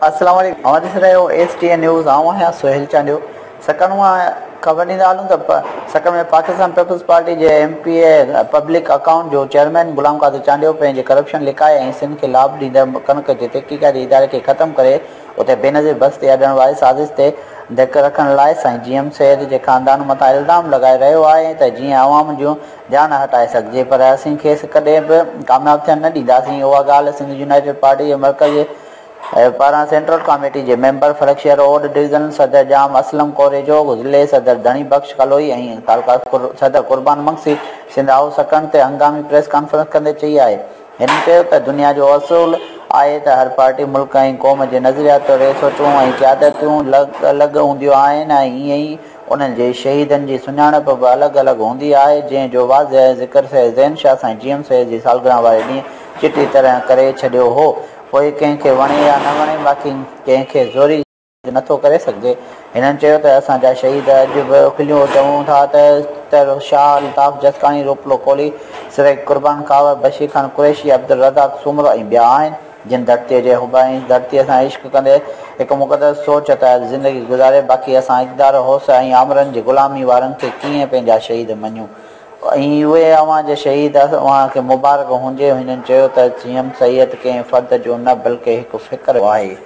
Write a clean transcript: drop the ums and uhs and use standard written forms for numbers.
السلام عليڪم اوهان ڏسي رهيا آهيو ايس ٽي اين نيوز آئون آهيان سهيل چانڊيو سکر مان خبر ڏيندا هلون ته سکر ۾ پاڪستان پيپلز پارٽي جي M P A public account جو چيئرمين غلام قادر چانڊيو پنهنجي ڪرپشن لڪائي ۽ سنڌ کي لاڀ ڏيندڙ ڪڻڪ جي تحقيقاتي اداري کي ختم ڪري اتي بينظير بس تي اڏڻ واري سازش تي ڌڪ رکڻ لاء سائين جي ايم سيد جي خاندان مٿان الزام لڳائي رهيو آهي ته جيئن عوام جون ڌيان هٽائي سگهجي پر اسين کيس ڪڏهن به ڪامياب ٿيڻ نه ڏينداسين اها ڳالهه سنڌ يونائيٽيڊ پارٽي جي مرڪزي پاران سينٽرل ڪاميٽي جي ميمبر فلڪ شهر اوڏ ڊويزن صدر ڄام اسلم ڪوريجو، ضلعي صدر ڌڻي بخش ڪلوئي ۽ تعلقه صدر قربان مگسي سنڌ هائوس سڪرنڊ تي هنگامي پريس ڪانفرنس ڪندي چئي آهي. هنن چيو ته دنيا جو اصول آهي ته هر پارٽي ملڪ ۽ قوم جي نظريات توڙي سوچون ۽ قيادتون الڳ الڳ هونديون آهن ۽ ائين ئي انهن جي شهيدن جي سڃاڻپ به الڳ الڳ هوندي آهي جنهن جو واضح ذڪر سيد زين شاهه سائين جي ايم سيد جي سالگرهه واري ڏينهن چٽي طرح ڪري ڇڏيو هو. پوء ڪنهن کي وڻي يا نه وڻي باقي ڪنهن کي زوري نه ٿو ڪري سگهجي. هنن چيو ته اسان جا شهيد اڄ به کليون چون ٿا ته تر شاهه الطاف جسڪاڻي، روپلو ڪولهي، سرائيڪ قربان خاور، بشير خان قريشي، عبدالرزاق سومرو ۽ ٻيا آهن جن ڌرتيء جي حب ۽ ڌرتيء سان عشق ڪندي هڪ مقدس سوچ تحت زندگي گذاري باقي اسان اقتدار، هوس ۽ آمرن جي غلامي وارن کي ڪيئن پنهنجا شهيد مڃيون. ۽ اهي اوهان جا شهيد اوهان کي مبارڪ هجي. هنن چيو ته جي ايم سيد ڪنهن فرد جو نه بلڪه هڪ فڪر آهي.